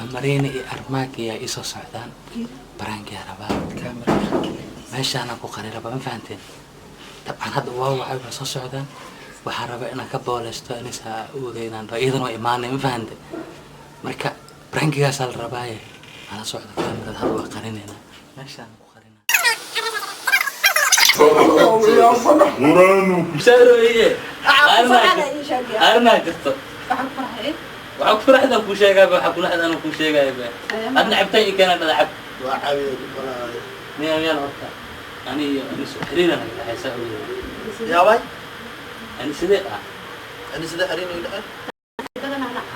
Cumarina iyo Armaaki yaa iisoo socdaan. Prank-iyaa rabaa, meeshaanaan ku qari rabaa, ma fahanteen? Dabcan hadda waa wacay, waa soo socdaan. Waxaan rabaa inaan ka booleysto inaysa uurey inaan dhaho, iyadana waa imaanay, ma fahante? Marka prank-igaasaa la rabaaye, ala socda kaamirada. Hadda waa qarinaynaa, meeshaanaan ku qarinaa. Saaroye, arrinaa jirto. Waxaa ku faraxda kuu sheegaaba, waxaa kula xad anuu kuu sheegayaba. Adna cabtaan ii keena, dhada cab. Waa cabiya, dhib. Miya miyaan horta ani iyo ani xiriira naga dhexaysa awgeed? Yaabay. Ani sidee ah? Ani sida xariin iga dhexay?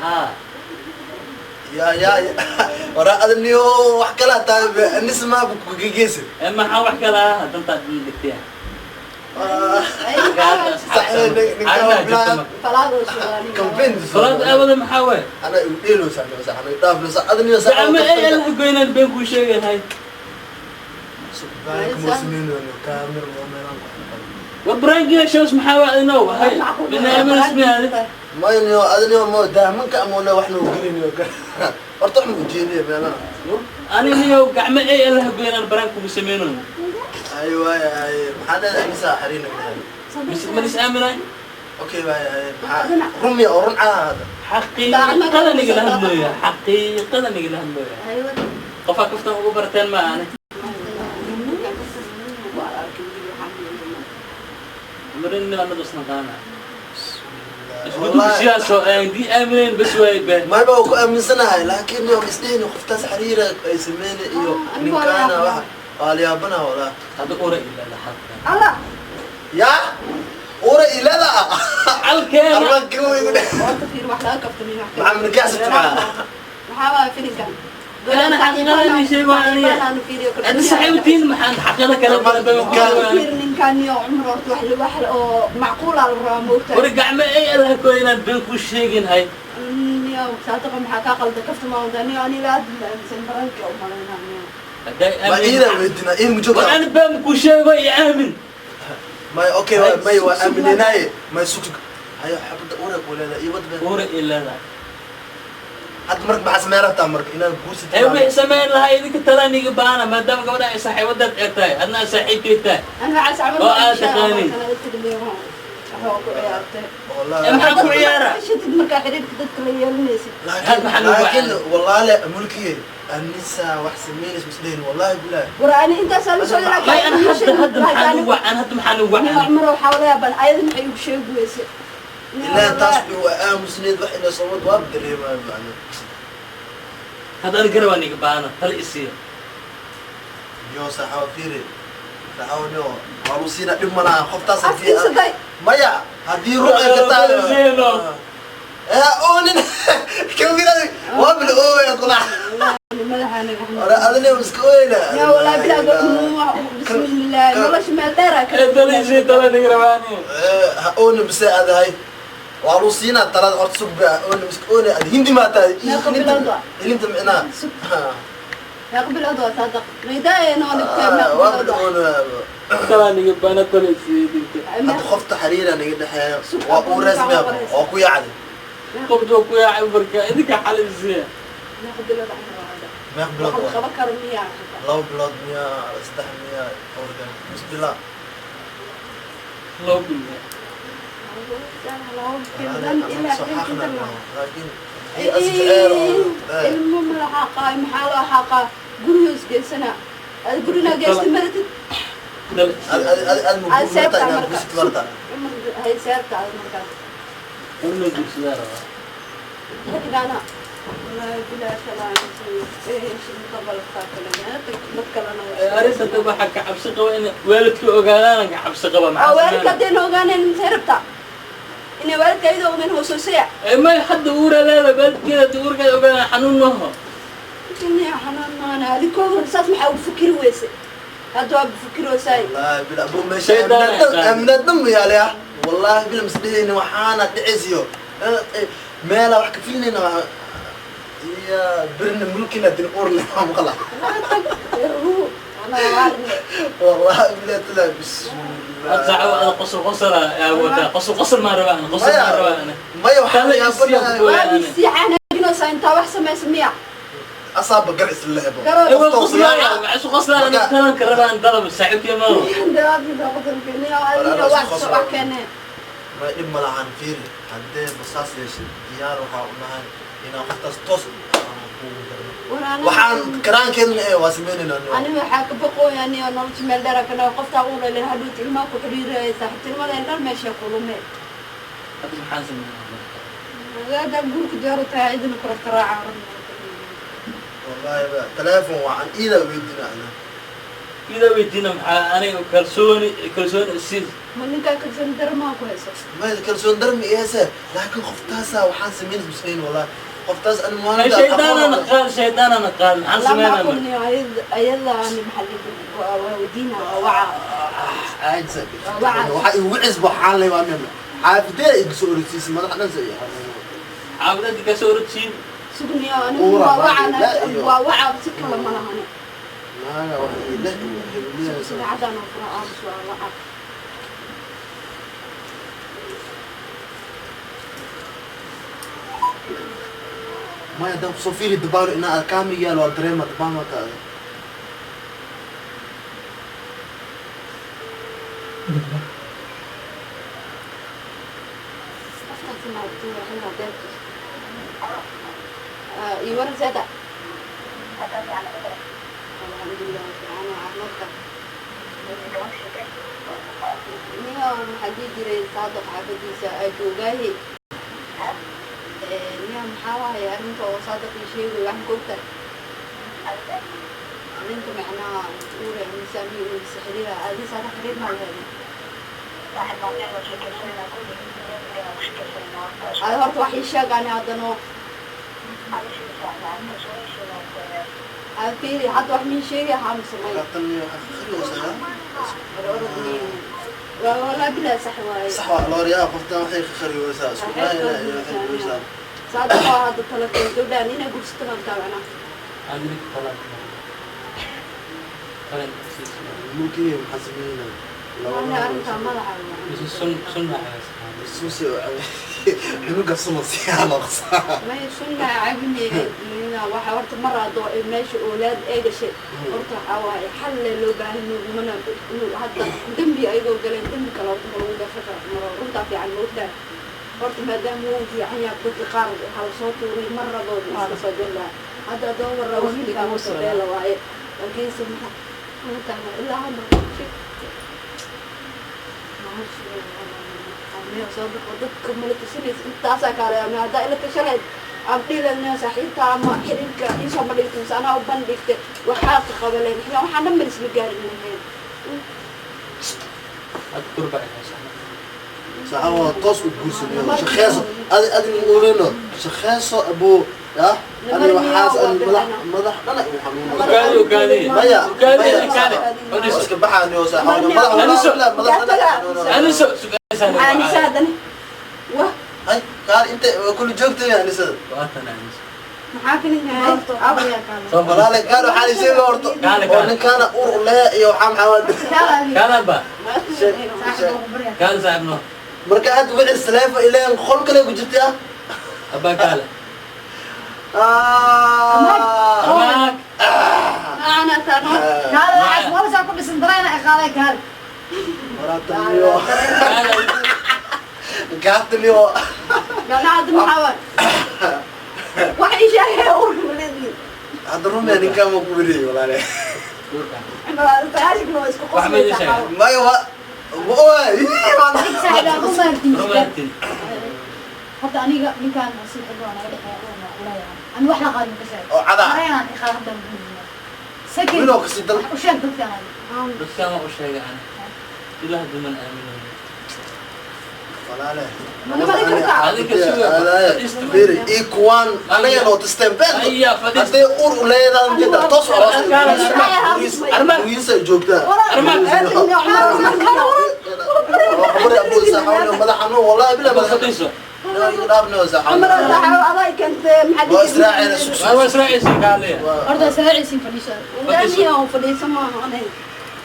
Haa. Ya ya ya, wara adniyo wax kala tahay, anis ma ku gageysa. Ee, maxaa wax kala ah dantaa dhan dhigtaya? Campaign. Falaad aawada maxaa waay? Ana igu dheelo sax sax, ana dhaaf sax adniyo sax. Gacmo ay alla goynaan been kuu sheeganahay. Subhanaka, muslimin kaamir oo meelan ku. War prank-iga shows maxaa waay? Adino hay binaamina ismiyaadi. Mayniyo adniyo mo daamanka ama wala wax noo geliniyo horta, wax ma ujeediyo meelaha. Ani niyow gacmo ay alla goynaan prank kugu sameynayo. Ay waay ay, maxaa leedahay? Anisa xariin naga dhexay. Mis ma is aaminay? Okay waay ay, maxaa rumi oo run caa hada? Xaqiiqada nigala hadlooya, xaqiiqada nigala hadlooya. Qofaa kaftan ugu barteen ma ani. Marin anadu isnaqaana isku siyaasoo aan dii aaminayn bas waay be. Mayba waa ku aaminsanahay, laakiin yo isdhehni qoftaas xariira ay sameyne iyo ninkaana waxa waa la yaabana walaa. Hadda ura ilaa halka. Allah. Ya ura ilada. Halkeena. Armanka way igu dheh. Horta fiir, wax laga kaftamiyo. Maxaa min kacsat maxaa? Maxaa waa filinkan? أنا حقيقة اللي شيء وأنا أنت صاحبتين maxaan xaqiiqada kale badan. Fiir, ninkan iyo Cumar horta wax oo macquul ah la rabaa, moogtahay. War gacmo ay allah ko inaan been ku sheegin hay. Niyo saadaqa, maxaa kaa qalda? Kaftama wada niyo, ani la aad ma aaminsan prank-i u malaynaa niyo. Hadday Ma iida weydina iid mu war joogta. Aan been ku sheego iyo aamin. May okay waay, may waa aamineenaaye, may sug sug hayo xabadda ura ku leedahay iyo wad been. Ura ilada. Hadda marka maxaa samey rabtaa marka inaad guursatid? Ee, wixii samayn lahaa idinka talaaniga baana, maadaama gabadha ay saaxiibadaad ee tahay, adna ay saaxiibkay tahay. Ana waxaa sacban. Oo aad taqaanin. Waxaa ku ciyaartay. Wallahi. Ee, maxaa ku ciyaara? Shitid markaa xiriirka dadka la yeelanaysid. Laakiin maxaa lagu laakiin wacay? Wallahi mulkiye anisa wax sameynaysa misdheheen, wallahi bilahi. War ani intaasaa la socday. May ana hadda maxaan ugu wacan, hadda maxaan ugu wacan? Cumar, waxaa wala yaaban ayada maxay igu sheegi weyse. Ilaa taas waa aamusneed, wax inay soo wad waa dareemaa macna. Hadda ani garabaan iga baana, tala isiiya. Yo saxawa, fiiri saxawa, no waa lu siina, dhib ma laha qoftaas haddii Afkiisa day. Maya, haddii ruux ay ka tahay. Siino. Ee, oonin kamida waa bil ooya kula. Madaxaana. Ora adina iska ooyna. Ya walaa bilaa, bismillaah, nolosha meel dheer aa ee, tala isiiya, tala niga rabaani. Ha oonin bise adahay waa lu siinaa talada. Horta sug ba oonin, iska ooni ad hindi maa tahay. Meeqa bilood waa? Ilinta micnaa. Sug. Meeqa bilood waa saadaq maydaaye noo dhigtay? Meeqa waa bil bilood waa? Oona. Tala niga baana, tala isiiya idinka. Hadda qofta xariira naga dhexeeya. Sug. Waa uu rasmiya waa ku yaacday. Qofta ku yaacay, marka idinka xal isiiya. Meeqa bilood camal waa hadda? Meeq bilood Waxa waa? qaban karo miyaa? 2 bilood miyaa, 3 miyaa, organ bisbilaa. 2 bilood. Laakiin هي asjeceel oo Ilmo ma la xaaqaayo? Maxaa loo xaaqaa? Guriga isgeysana gurina geysta maratid. Tala ad ad ad ad ma Aad guursataa seebtaa inaad marka. guursatid warta. Hay seebta aad markaas. Inuu guursadaa rabaa. Xilligaana wallaahi bilaa salaam Arrinta waxaa ka cabsi qaba in waalidka ogaadaan, ka cabsi qaba maxaa? Waalidka Sameynaa? Haddayna ogaaneen maxay rabtaa inay waalidka ayadoo ogeyn hoosoosaya? Ee, may hadda uura leedahay, waalidkeeda hadda uurkeeda ogaadaan xanuun maaho. Xanuun maana, adikooda saas maxaa ugu fikiri weyse? Hadda waa fikiroosaay. Wallaahi bila abu meesha Shaydaan aaminaad ay aaminaad dhan ma yaalaya, wallaahi bila masdheheyna waxaana dhicisiyo meela wax ka filinayna iyo birna mulkina din uur leh maqla. Wallaahi bila tala Had bismillah. Saaca ada qosol qosol yaa wadaa, qosol qosol maa rabaa ana, qosol maa rabaa ana. Maya, waxaa Tala isiya yaabanahay. ku Waa bisiixaanaginoosaa intaa wax samaysa miya? Asaaba gar isla lehbo. Ewa qoslaaya, waxay isu qoslaayaan talanka rabaan dalab saaxiibkii ma. Ma dhib ma lahan, fiiri, haddee basaas yeeshay diyaar waxaa u nahay inaan qoftaas toos aan kuugu darno. Waxaan karaankeedna ee waa sameynaynaa. Aniga waxaa ka baqooya aniga nolosha meel dheer kana qoftaa u dhalin hadhuut ilmaha ku xidhiiraya saaxiibtinimadeen dhan meesha kulume. Hadda maxaan sameynaa marka? Hadda guurku diyaar u tahay cidina ku rafta raaca. Wallaahi ba teleefon wacan iidaa weydiina ana. Ida weydiina maxaa aniga kalsooni si Ma ninkaa kalsooni daro maa ku hayso? Ma kalsoon darmi iheese, laakiin qoftaasa waxaan sameynaysa musliin, wallahi qoftaas ani maalinta Shaydaanana qaad, shaydaanana qaad, maxaan lama sameynaa marka? aqooniyo ayada ani maxaa la dhihi waa weydiina waa waca. Caajisa waxaa igu cisbo waxaan leh waa mema xaafideeda igu soo orosiisay madax dhan sa Xaafadada ka soo orodsiin. Sugniyo anigu Uura, waa ma- waca la iyo- waa waca si kale ma lahani. Naaga waxa ila hebeliyaysa. Saacadaan oo fura aamus waa waca. Maya haddaan kusoo fiiri dabaalo inaa kaami yaalo waa dareema dabaan waa taada. Qoftaasi maaragtay waa xilaa deebta iyo waran seeda. Alxamdulilah, fiican waa caafimaadka. Niyo maxaa dhihi jiray Saadiq xaafadiisa aa joogaaye. Niyo maxaa waaye arrinta oo Saadiq ii sheegay wax ma ogtahay arrinta macnaha uure misaami uu xiriira adi Saadiq xiriir maa lahaydin adi horta wax ii sheeg ani haddana fiiri hadda wax mii sheegay haa mise may? Tan waxaa khiriyaysaa. Orodni waa walaa bilaa sax waaye. Sax waa looriyaa qoftan waxay khariyaysaa isku daayna iyo waxay khariyaysaa. Saadiq waa hadda tala keen gabdhahan inay gursato rabtaa macnaha. Adiga talan talan siis. Mulkii maxaa sameynaa? Wallahi arrintaa madaxa Mise sun sunna haysaa. Suusi cunuga suna siyaa loo qasaa. May sunna cabinayna waxa horta mar hadoo ay meesha oolaad ee gashay horta waxaa waaye xal le loo baahan yahay mana inuu hadda dembi ayagoo galeen dembi kale horta ma lagu darsan karo maro runtaa fiican ma ogtahay horta maadaama uu fiican yahay dadka qaar waxaa lasoo tuuray mar rabood iska soo jellaa hadda adoo warra waqtigaa musabeela waaye laakiinse maxaa runtaa ilaa hadda soo baxo dadka mala tashanaysa intaasaa kaale ama haddaa ila tashanayd aan dhihi lahayn saaxiibta ama xiriirka iisoo bandhigta mise anaa u bandhigta waxaa ka qabaleen xitaa waxaan dhan bal isla gaarin lahayn. Hadda durba ay haysaa. Saxa waa toos u guursanayo shaqeyso adi adi uureno shaqeyso abuu ya ani waxaas ani madax madax dhana igu xanuunaya. Ukaadi ukaadi. Maya, Ukaadi maya. ukaadi. Fadhiiso. Iska baxaaniyo saxa madax Aniso. madax dhana. Aniso sugaysaan. Anisa haddana wah. Ay kaal inta waa kulli joogtay anisada. Waa tan Aniso. Maxaa kaninkahay? Soo walaale kaal waxaa la sheegay horta Kaale, oo kaale. ninkaana uur u leeyahay iyo waxaa maxaa waa Kaala ba. Kaala saaxiibno. Marka aad wixii saleefo ileen qol kale ku jirtay ah. Abba kaala. Ah. Abaak. Ana tano. Waraataniyo. Kaala. Gaataniyo. Gana hadda maxaa waay wax ii sheegay uurka maleediin. Hadda rumia ninkaan ma ku weriyey walaale. Durba. Sagaashanka waa isku Wax ma idin qoslaysaa. sheegay? Maya waa ma oa Romantic. Horta aniga ninkaan nasiib waa naga dhexeeya uurna leeyahay ani wax la qaadin ka sheeg oo cadaa mareenaan iqaad hadda guuriyo second wiiloo kasi dal u sheeg dadkaan adiga. Dadkaan waan u sheegay ani. Ilaa hadda man aaminayo. Walaale. Mana kartaa? Adinka suga. Fadhiista. Fiiri ii kuwaan anaga noo tisteen been. Aya, fadhiista. Hadday uur u leedahay jidda toos aroos Armaan. gurigiisa ay joogtaa. Armaan. Waa qabri abuu saxawni madax xanuun wallahi bila Abba madax fadhiiso. igu dhaafnoo Cumar saxawni. saaxiib aday keentay maxaa Waa israaceen Waa israacaysa kaaliya. Horta israacaysiin fadhiiso. Wadaaniya oo fadhiisa maaha anay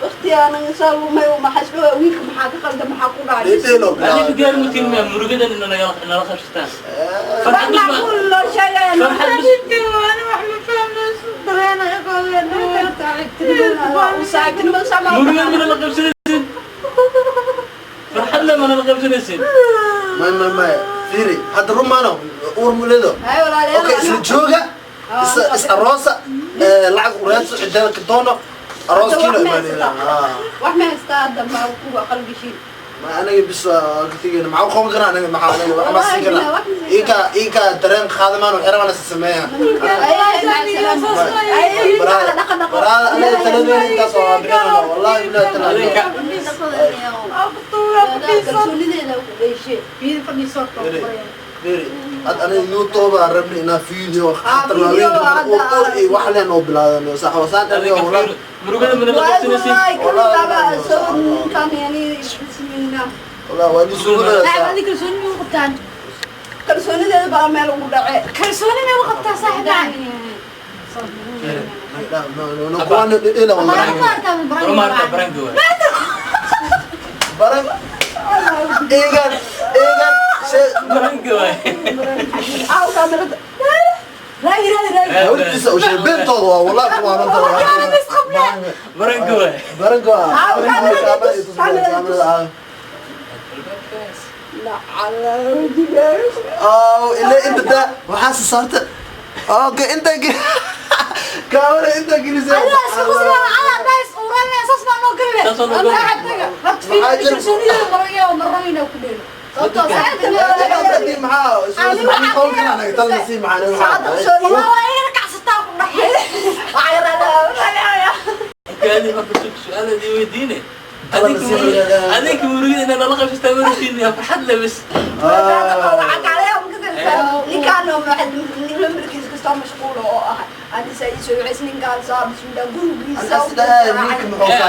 waqti aanan saa lumay maxaa isdhow wiilka maxaa ka qaldan maxaa ku dhacay? Dheedheelo. Adinka diyaar mutiin miya murugadan ina nala qabsataan? Wax macquul loo sheegaya. Farxad bis. Saaxiibtinimada saamaa. Murugada mana la qabsanaysid, farxadle mana la qabsanaysid. May, may, may, fiiri hadda rumaano uur muledo. Hay walaalayaal. Okay, isla jooga, is aroosa, lacag ureedso cideeda ka doono arooskiina imaanayna. Wax ma haystaa hadda, ma kuwa qalbishiin. Ma anaga bis ka tegayna, maxaa u qaban karaa anaga? Maxaa anaga wax ma siin karaa? Ika dareen qaadamaan, waxay rabaan isa sameeyaan. Baraada anaga taladeena intaas waa bixinana, wallahi billahi taladeena. Kalsoonideeda ku dheeshe. Fiiri, fadhiiso horta, waa ku baraya. Fiiri had aniga YouTube aan rabnay inaa video khatar video waaweyn hadda. Ur iyo wax leen oo bilaadan sax oo saan Adinka aniga wallahi. fiir, murugada mana la qabsanaysid. Wallahi waa ni Saaxiib, suuqada. adiga kalsooni ma u qabtaan? Kalsoonideeda baa meel ugu dhace. Kalsooni ma u qabtaa, saaxiib macaan? Kuwaan ila Wallahi wallahi. ma arkaa baran. Rumaarta baranka waay. Baran eegan eegan se. Baranka waay. Aaw kaamirada. Raagi, raagi, raagi. Hawltiisa u sheeg beentooda waa wallahi kuwaan. Baranka waay. Baranka waa. Kaamirada. Oh, ila inta da waxaa saarta. Okay, inta kaamera inta gelisay. Adiga isku qosla, ala days uurane, saas baa noo galile. Saas baa noo galile. Saaxiib, taga. Horta fiiri, Maxaa jira? kalsoonideeda maraya oo marrabo inaa ku dheelo. Sababtoo ah saaxiibtinimada- Maxaa qowlkan anaga talna sii maxaa? Wallahi waa inaga kacsataa ku dhaxay. Gaadi marka su'aaladii weydiine. Alla nasiib leedahay. Adinka murugada inaa nala qabsataa martiin farxad le bas. Ninkaan lambarkiisa kastoo mashquul oo ah hadisa ii soo wacis ninkaan saa bismillah gurigiisa.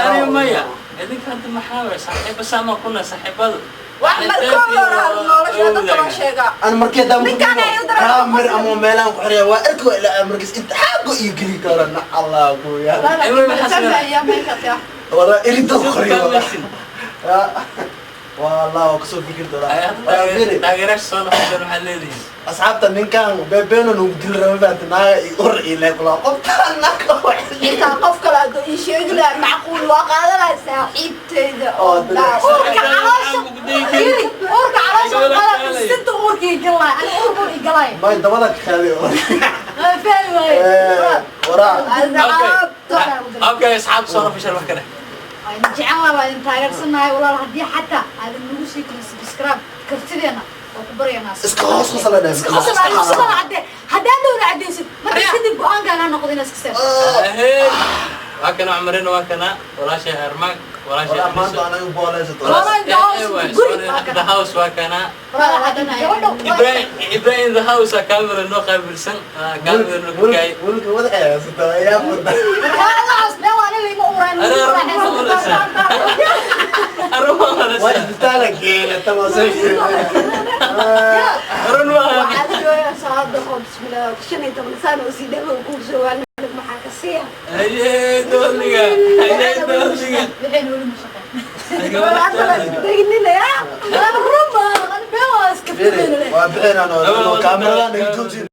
Aniga maya, idinka hadda maxaa waay saaxiiba saamaa kuna saaxiibadu. Wax markoo hore nolosha dadka loo sheegaa. Ana markii dam Ninkaan ay u daran- kaamir ama meelaan ku xiriya waa erko ilaa markiis inta xaago iyo geli kara na Allah ku ya. Wala irinta ku xiriya wallah waa kasoo fikir doonaa. Waa fiiri. Taageeraasha soo noqoteen waxaad leedihiin. Asxaabta, ninkan bebeeno nagu dili raba faanta naaga iyo ur iyo leekula qoftaan naaga. Ninkaan qof kale hadduu ii sheegi lahaa macquul waa qaadanaya saaxiibteyda oo Oo, dhaas. Uurka caloosha, fiiri, uurka caloosha qalab sinta uurka ii galay. Ani uur buu ii galay. May dabada ka qaaday. Waa fahmi waaye. Waraa. Asxaabta. Okay, asxaabta soo nafishan wax kale. Waa idin jecel lahay, waa idin taageersanahay walaal. Haddii xataa aadan nagu sii karin subscribe, kartideena waa ku baryanaa. Iska hoos qosla dheh. Iska qosla, iska qosla cadde. Haddaan dhowna caddeysid, marka kadib go'aankaaga ha noqdo inaad iska seexdo. Ahey, waa kana Cumarina, waa kana walaashay Hermaag, walaashay Walaa maanta Anisa. anaga booleysato. Walaa in the house, guri waa The kana. house waa kana. Walaal, hadda gabadha Ibrahim, Ibrahim the house aa camera noo qaabilsan, camera noo kukay. Wiilka madaxa haysata ayaa furta. Walaalahaas meel waa aniga ima uuraan. Anaa run ma malaysaa? Run ma Waa malaysaa? isbitaala geela tamasoo. Run ma Waxaa la joogaa salaada oo bismillah 15 sano oo sii dhawow kuu soo waan maxaa ka siiya. Hayee dooliga, hayee dooliga. Waxayna weli ma shaqeyn. Degnina. Walaal, run baa, ani been waa iska Fiiri, fiirinayaa. waa bixinaan oo kaamirada naga joojin.